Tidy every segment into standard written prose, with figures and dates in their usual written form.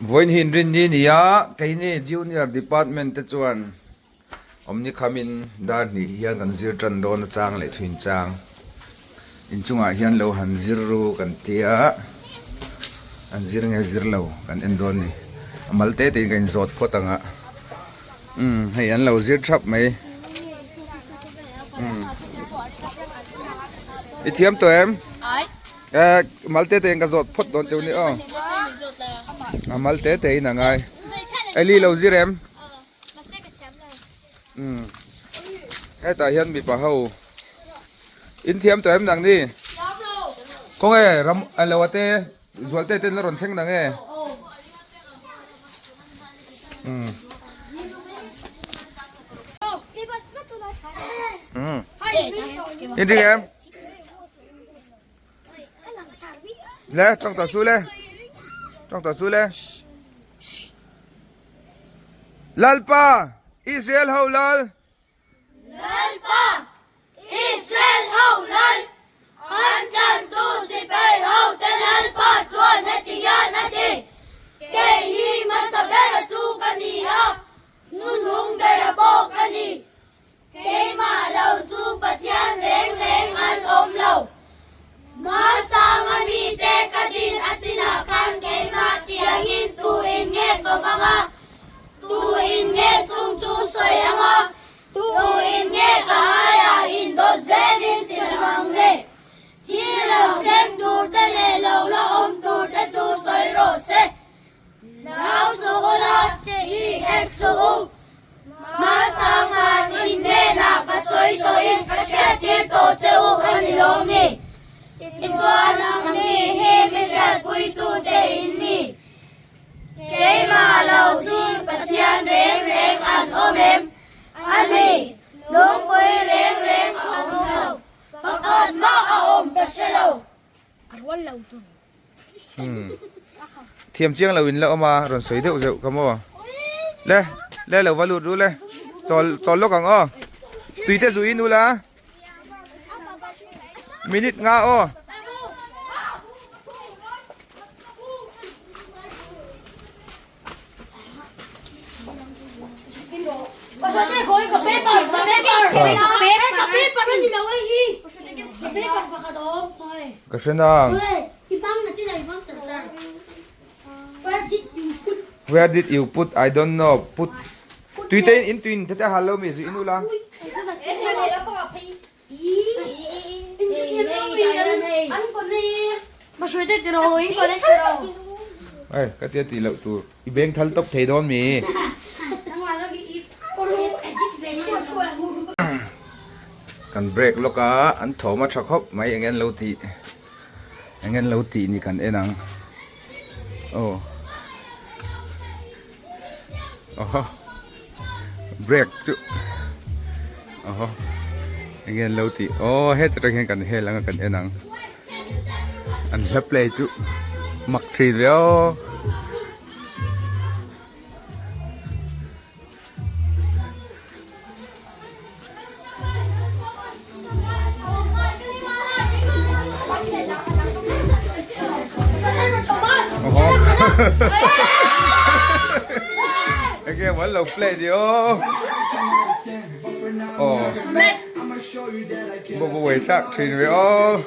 Vawiin hi inrinni ni a, keini Junior Department te chuan awmni khamin dar hnih hian kan zir tan dawn a chang leh thuin chang inchungah hian lo han zir ru kan tia an zir nge zir lo kan en dawn ni a mal te tein ka inzawt phawt ang a umm hei an lo zir thap mai umm i thiam tawh em? Eh, mal te te in ka zawt phawt dawn cheu ni aw. A mal te te in a ngai. Eli lo zir em? Um. Hetah hian mipa ho. In thiam tawh em nang ni? Khawnge ram alo ate zual te ten la rawn thleng nang e. Um. Um. In ring em? Le, tawng tawh su le. Tawng tawh su le. Lalpa, Israel ho lal. Lalpa, Israel ho lal. An tlantu sipai ho te Lalpa chuan heti hian a ti, Kei hi hmasa bera chu ka ni a, hnuhnung bera pawh ka ni. Keimah lo chu Pathian reng reng an awm lo. Hmasanga mite ka din a sinah khan keimah tiangin tu in nge ka vang a, tu in nge chung chu sawi ang a, tu in nge ka aiah indawt zelin siam ang le? Thil lo thleng tur te leh lo la awm tur te chu sawi rawh se. Nau suh u la, ṭi hek suh u. Hmasang han in hnenah ka sawi tawhin ka hriattir tawh che u a ni lawm ni? Tichuan nangni hi mi hriatpuitute in ni. Keimah lo chu Pathian reng reng an awm em? A ni, lungpui reng reng a awm lo. Pakhat mah a awm ka hre lo. A rual lo tur. Thiam chiang lo in la awm a rawn sawi deuh zeuh ka maw le le lo va lut ru le chawl chawl lawk ang aw tui te zui in ula minute nga aw. Ka hre nang. Where did you put? I don't know. Put. Tui te in tuin te te hal lo mi zu in ula. Ei, ka tia tih loh tur. I beng thal tawp thei dawn mi. Kan break lawk a, an thawm a tha khawp mai eng en lo tih eng en lo tih ni kan en ang. Aw. Aw break chu aw eng nge an lo tih aw heta tang hian kan hel anga kan en ang an hla play chu mak thin ve aw. Enge maw an lo play ni aw aw bo buai thlak thin ve aw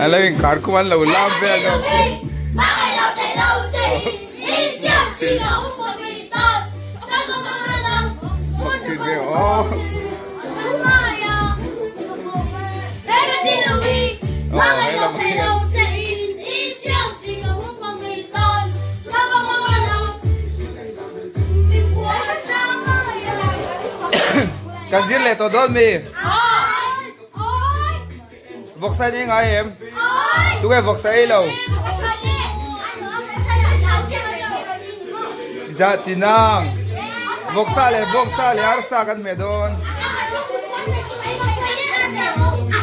a lo inkar khum an lo lam vel a. Kan zir leh tawh dawn mi? Vawksa in ei ngai em? Tunge vawksa ei lo? Dah tinang. Vawksa leh vawksa leh arsa kan hmeh dawn.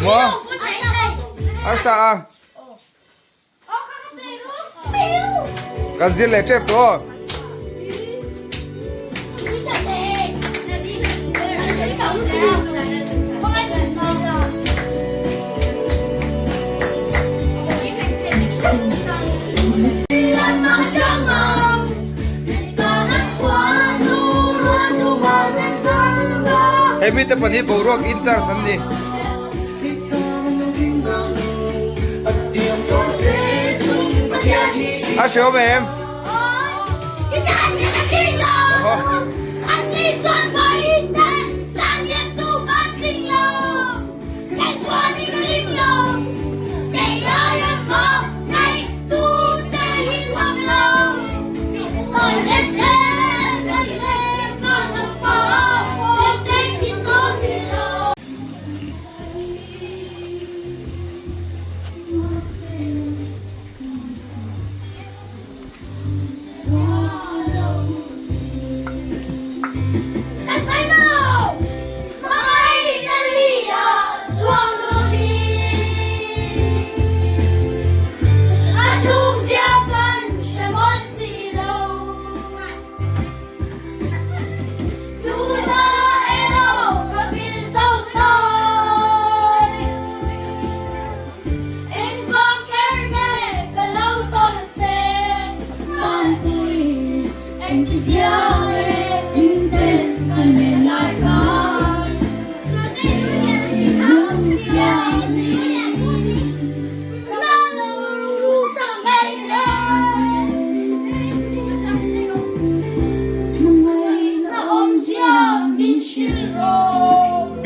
Maw? Arsa a. Kan zir leh tep tawh aw. Hemi te pahnih boruak in charge an ni. A hreawm em?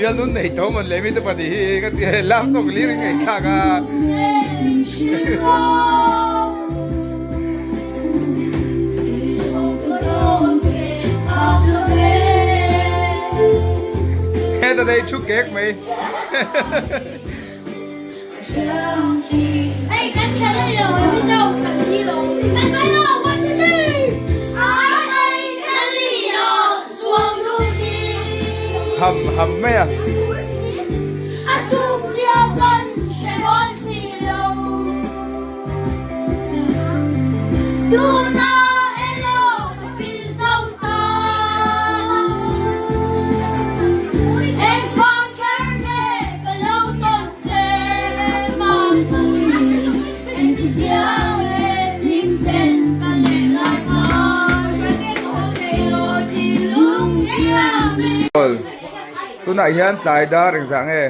Bialnun nei tho mawn le mi te pahnih hi ka ti a love song hlir in ngaihthlak a. Heta te hi thu kek mai. Ham ham mai a. Tunah hian tlai dar engzah nge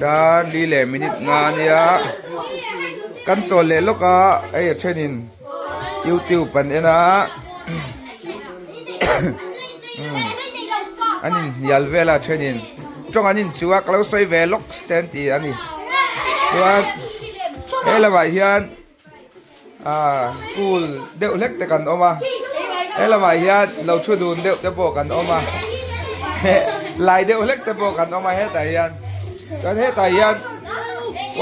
dar li leh minute nga ania kan chawl leh lawk a hei a thenin youtube an en a an inhnial vel a thenin tawng an inchuh a ka lo sawi ve lawk te an ti a ni chuan he lamah hian ah pool deuh hlek te kan awm a he lamah hian lo thu dun deuh te pawh kan awm a lai deuh hlek te pawh kan awm a hetah hian chuan hetah hian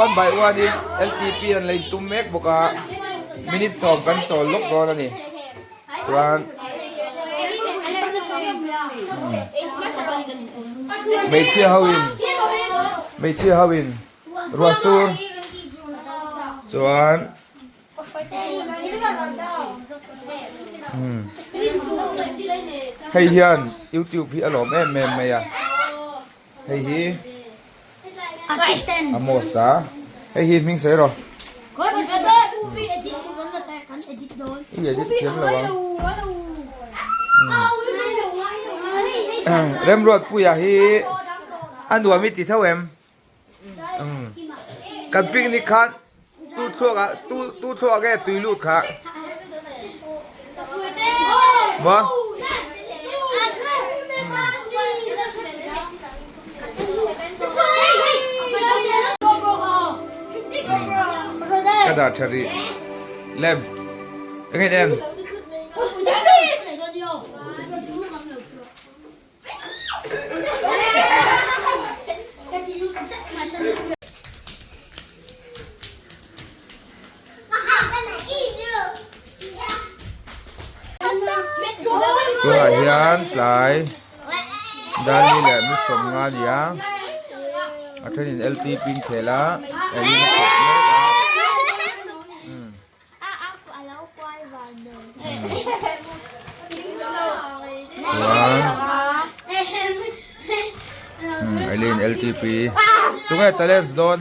one by one in L T P an la intum mek bawk a minute sawm kan chawl lawk dawn a ni. Chuan hmeichhia ho in hmeichhia ho in ruah sur chuan hei hian youtube hi a lawm em em mai a hei hi Amos a hei hi hming sawi rawh i edit thiam lo ang Remruatpuia hi a nuam i ti tho em kan picnic khan tu thluak ah tu tu thluak nge tui lut kha maw ka dah tha rih lem eng nge en Tunah hian tlai Dali leh mi sawmnga a ni a a thenin L T pin khel a eiin a kawp mek a. Chuan Eileen LTP tunge challenge dawn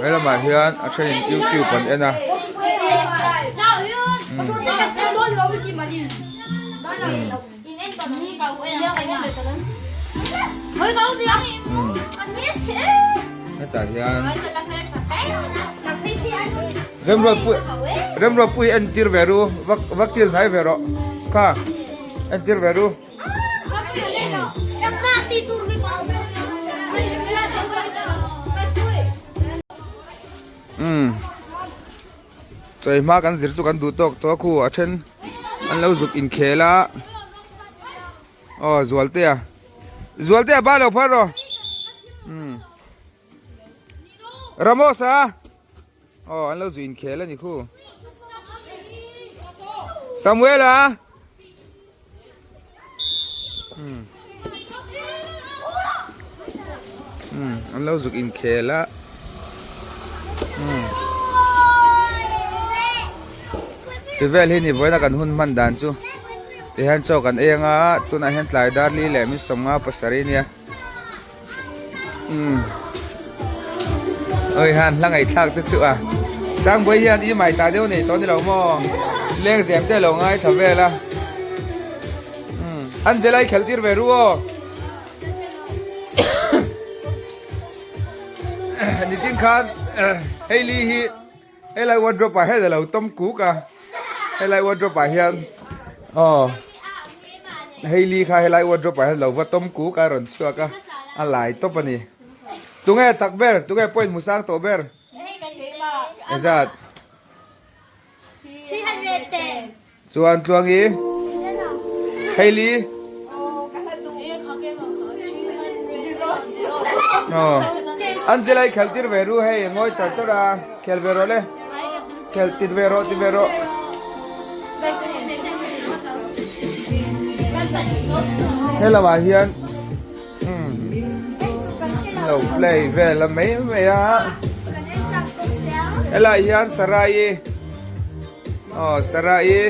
he lamah hian a thenin youtube an en a. Hetah hian Remruatpui Remruatpui entir ve ru vak vak tir hnai ve rawh kha entir ve ru. Umm chawi hma kan zir chu kan duh tawk tawh a khu a then an lo zuk inkhel a aw Zualtea Zualtea ba lo phar rawh umm Ramos a aw an lo zuk inkhel a ni khu Samuela. Umm an lo zuk inkhel a umm ti vel hi ni vawiina kan hun hman dan chu tihian chaw kan ei anga tunah hian tlai dar li leh mi sawmnga pasarih a nia umm awi han hla ngaihthlak te chu a Sangbawi hian i mai ta deuh nei tawh ni lo maw lengzem te a lo ngaithla vel a umm Angela i khelh tir ve ru aw nichin khan Hailey hi helai wardrobe ah hian a lo tawm kuk a helai wardrobe ah hian aw Hailey kha helai wardrobe ah hian a lo va tawm kuk a rawn chhuak a a lai tawp a ni tunge chak ber tunge point hmu sang tawh ber engzat Chuan Tluangi, Hailey. Aw. Angela i khel tir ve ru hei ngawi char char a khel ve rawh le. Khel tir ve rawh ti ve rawh. He lamah hian umm lo play vel a mai mai a. Helai hian Sarai Aw Sarah-i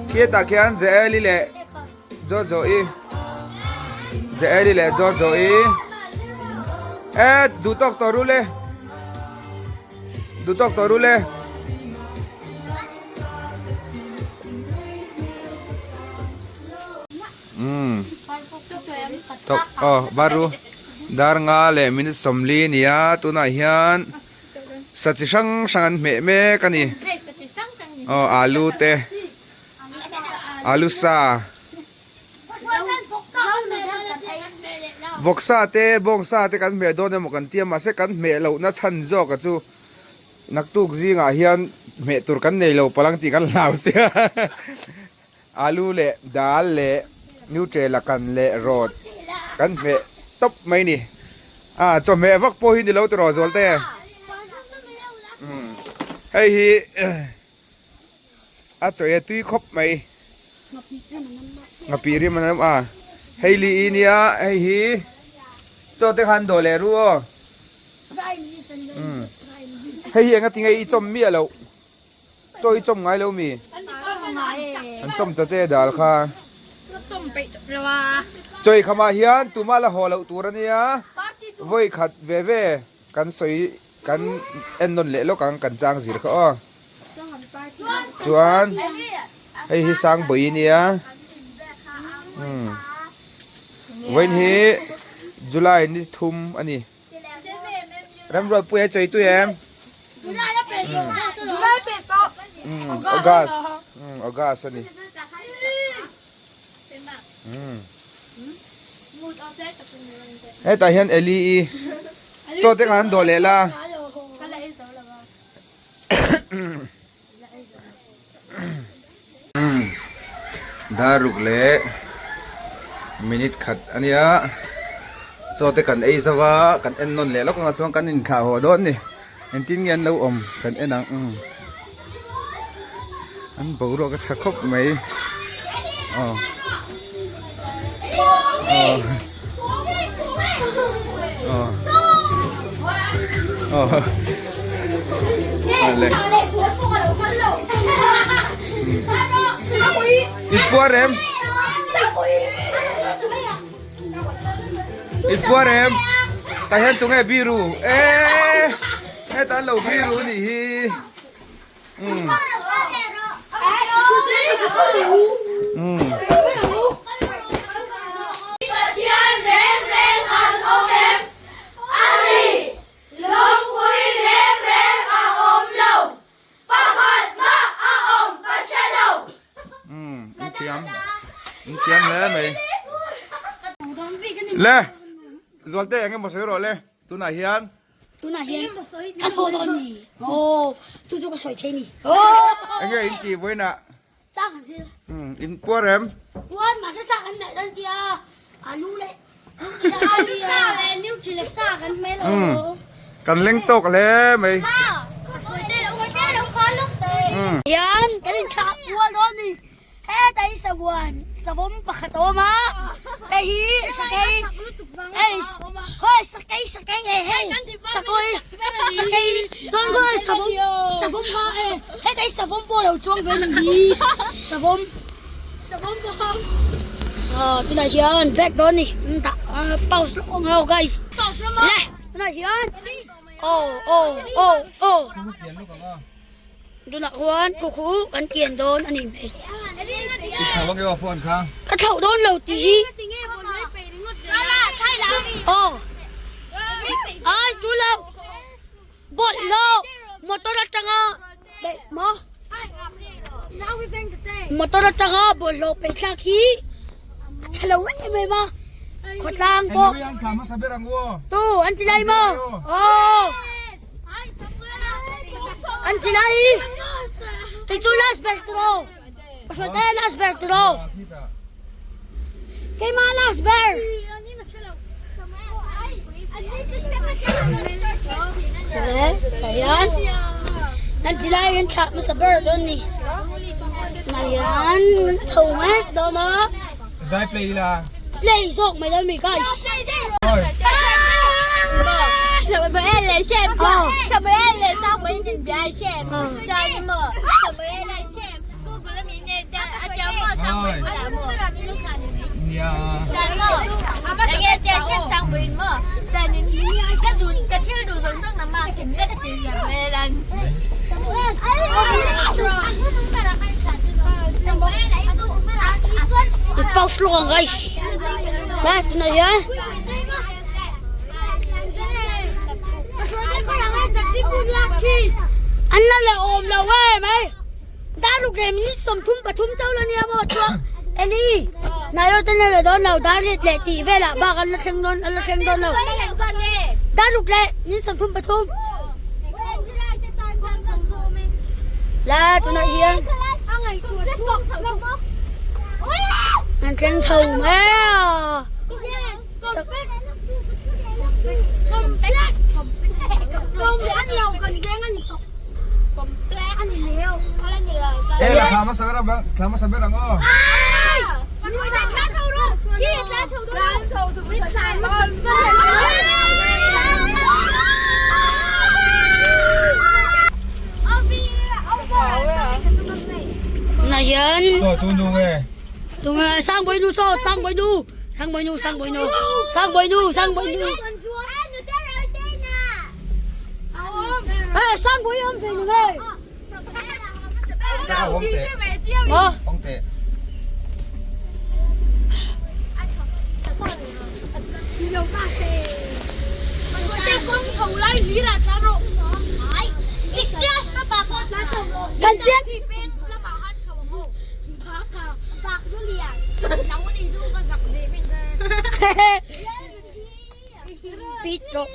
khiatah khian Jael-i leh Jojo-i Jael-i leh Jojo-i e duh tawk tawh ru le duh tawk tawh ru le umm tawk aw baru dar nga leh minute 40 a ni a tunah hian. Sa chi hrang hrang an hmeh mek a ni. Aw alu te alu sa vawksa te bawngsa te kan hmeh dawn emaw kan tia mahse kan hmeh lohna chhan zawk a chu naktuk zingah hian hmeh tur kan nei lo palang tih kan hlau sia alu leh dal leh nutella kan leh rawt kan hmeh tawp mai ni ah chawhmeh vak pawh hi ni lo tiraw zual te umm hei hi a chawi a tui khawp mai nghapih rim a nam a hei li i nia hei hi chaw te khan dawh leh ru aw umm hei hi enga tinge i chawm miah loh. Chaw i chawm ngai lo mi? An chawm cha che dal kha. Chaw i khamah hian tumah la haw loh tur a nia. Vawi khat ve ve kan sawi kan en nawn leh lawk ang kan chang zir kha aw. Chuan hei hi Sangbawi nia. Umm. Vawiin hi July ni thum a ni. Ramruatpui a chawi tui em? August August a ni. Hetah hian Eli i chaw te khan dawh leh la. Daruk leh minute khat a nia chaw te kan ei zo va kan en nawn leh lawk anga chuan kan inthlah haw dawn a ni engtin nge an lo awm kan en ang an boruak a tha khawp mai aw aw aw aw. I puar em? I puar em? Tah hian tunge biru? Eee hetah an lo biru a nih hi. Umm. Umm. Le Zualte eng emaw sawi rawh le tunah hian. Tunah hian kan haw dawn ni. Aw chu chu ka sawi thei ni. Aw. Enge in tih vawiinah? Chang kan zir. In puar em? Puar mahse sa kan hmeh dawn tia alu leh alu sa leh nutri leh sa kan hmeh lo. Kan leng tawk hle mai. Hian kan inthlah puar dawn ni. Heta hi savuan savawm pakhat a awm a, hei hi sakei hei hawi sakei sakei e hei sakawih sakei chuan khawi savawm savawm kha e heta hi savawm pawh a lo chuang ve a ni hi savawm savawm pawh ah tunah hian bag dawn a ni dah pause lawk ang ho guys le tunah hian aw aw aw aw. Tunah khuan khukhu kan kian dawn a ni hmel. I thlauh ang emaw phone kha? Ka thlauh dawn lo tih hi. Aw. Ai chu lo. Bawlhhlawh motor atanga leh maw? Motor atanga bawlhhlawh peih thlak hi a tha lo em em a. Khawtlang pawh. Tu an chi lai maw? Aw. An chi lai kei chu last ber tiro pasal te last ber tiro keimah last ber hian an chi lai an thlah hmasa ber dawn ni tunah hian an chho mek dawn a zai play ila play zawk mai dawn mi guys Pause lawk ang guys. Lai tunah hian. An la la awm lo em ai. Dar ruk leh minute 33 chauh la nia maw chuan Eli Naio te la dawn lo dar rit leh tih velah bak an la thleng dawn an la thleng dawn lo. Dar ruk leh minute 33. La tunah hian an thleng chho mai a. Tunah hian tunah Sangbawi nu saw Sangbawi nu Sangbawi nu Sangbawi nu Sangbawi nu Sangbawi nu Hey Sangbawi awm thei nge Maw Kan pian Pit rawh.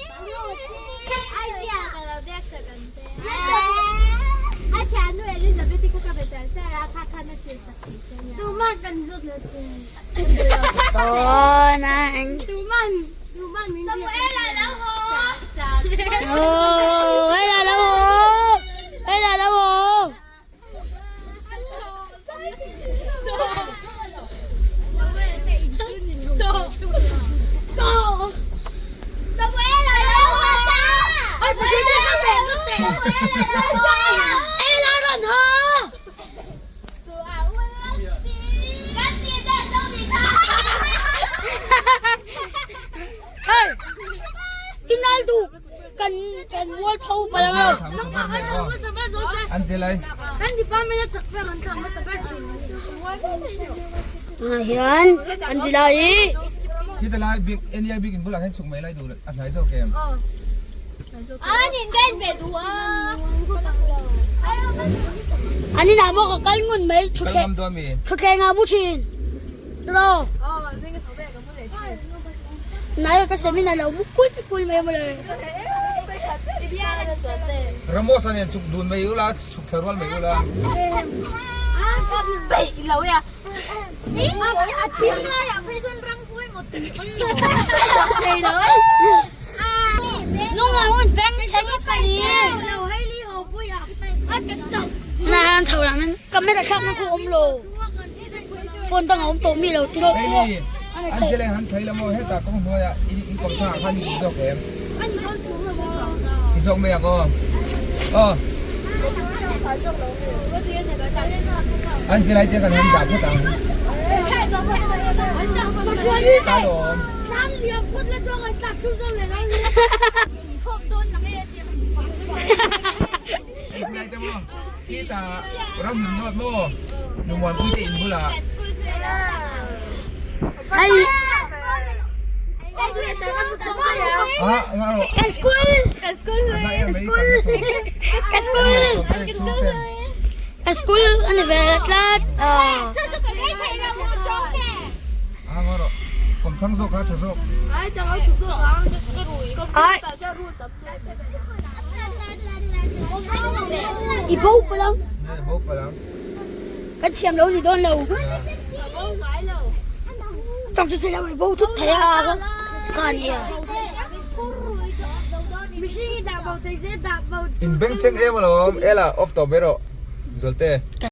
Sawn an Oh, hei là đâu hồ? Hei là đâu hồ? Ela rawn haw! Hei! Inal duh kan kan mualpho palh ang a. Tunah hian an ti lai i. An inah maw ka kal ngun mai thutthleng ah mu thin. Tiraw. Nai ka seminar lo mu kul kul mai mawle. Ramos a nen chhuk dun mai ula chhuk thla rual mai ula. Peih lo ya. Nai an chho lang in camera thlak na khu awm lo. Phone dang a awm tawh mi lo ti rawh pawh a ni thei. Angela han thei la maw heta kawng hnuaiah in in kawm thangah khan i zawk em? I zawk mai ang aw. Aw. Angela i tiang kan han dah phawt ang. Ta lawm. Engtilai te maw? Khita ram hlun nawt maw? Lungmuanpui te in bulah. Hei. Ah, nga rawh. Kan school. Kan school. School. Kan school. Kan school ani ve tlat. Ah, nga rawh. Kawmthlang zawk kha tha zawk. Ai. I bo palh ang. Nge bo palh ang. Kan thiam lo ni dawn lo. Tang chu chela i bo thut thei a ka nia. In bengchheng em alawm. Ela off tawh mai rawh. Zualte.